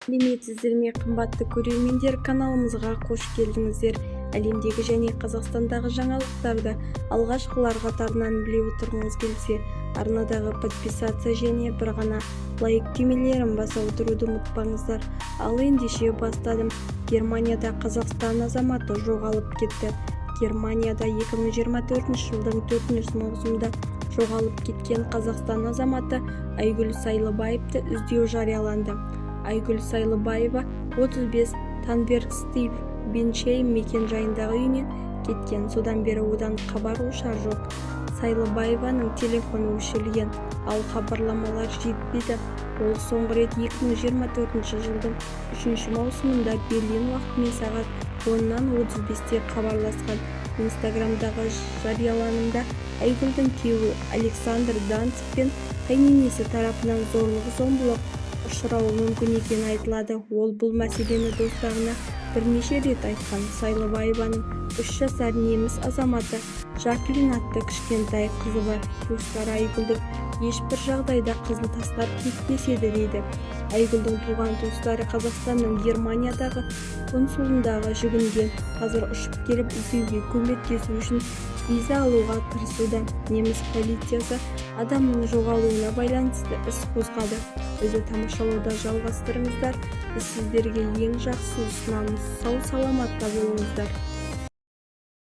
Сәлеметсіздер ме, қымбатты көрермендер! Каналымызға қош келдіңіздер! Әлемдегі және Қазақстандағы жаңалықтарды алғашқылар қатарынан біле отырғыңыз келсе, арнадағы подписаться және бір ғана лайк түймелерін баса отыруды ұмытпаңыздар. Ал ендеше, бастадым. Германияда Қазақстан азаматы жоғалып кетті. Германияда 2024 жылдың 4 маусымында жоғалып кеткен Қазақстан азаматы Айгүл Сайлыбаевты іздеу жарияланды. Айгүл Сайлыбаева 35 Таннбергштифт, Беншейм мекен-жайындағы үйінен кеткен. Содан бері одан хабар-ошар жоқ. Сайлыбаеваның телефоны өшірілген, ал хабарламалар жетпейді. Ол соңғы рет 2024 жылдың 3 маусымында Берлин уақытымен сағат 10:35-те хабарласқан. Инстаграмдағы жарияланымда Айгүлдің күйеуі Александр Данциг пен қайненесі тарапынан зорлық-зомбылық ұшырауы мүмкін екені айтылады. Ол бұл мәселені достарына бірнеше рет айтқан. Сайлыбаеваның 3 жасар неміс азаматы Жаклин атты кішкентай қызы бар. Туыстары Айгүлдің ешбір жағдайда қызын тастап кетпес еді дейді. Айгүлдің туған-туыстары Қазақстанның Германиядағы консулдығына жүгінген. Қазір ұшып келіп, іздеуге көмектесу үшін виза алуға тырысуда. Неміс полициясы адамның жоғалуына байланысты іс қозғады. Бізді тамашалауды жалғастырыңыздар, біз сіздерге ең жақсысын ұсынамыз. Сау-саламатта болыңыздар!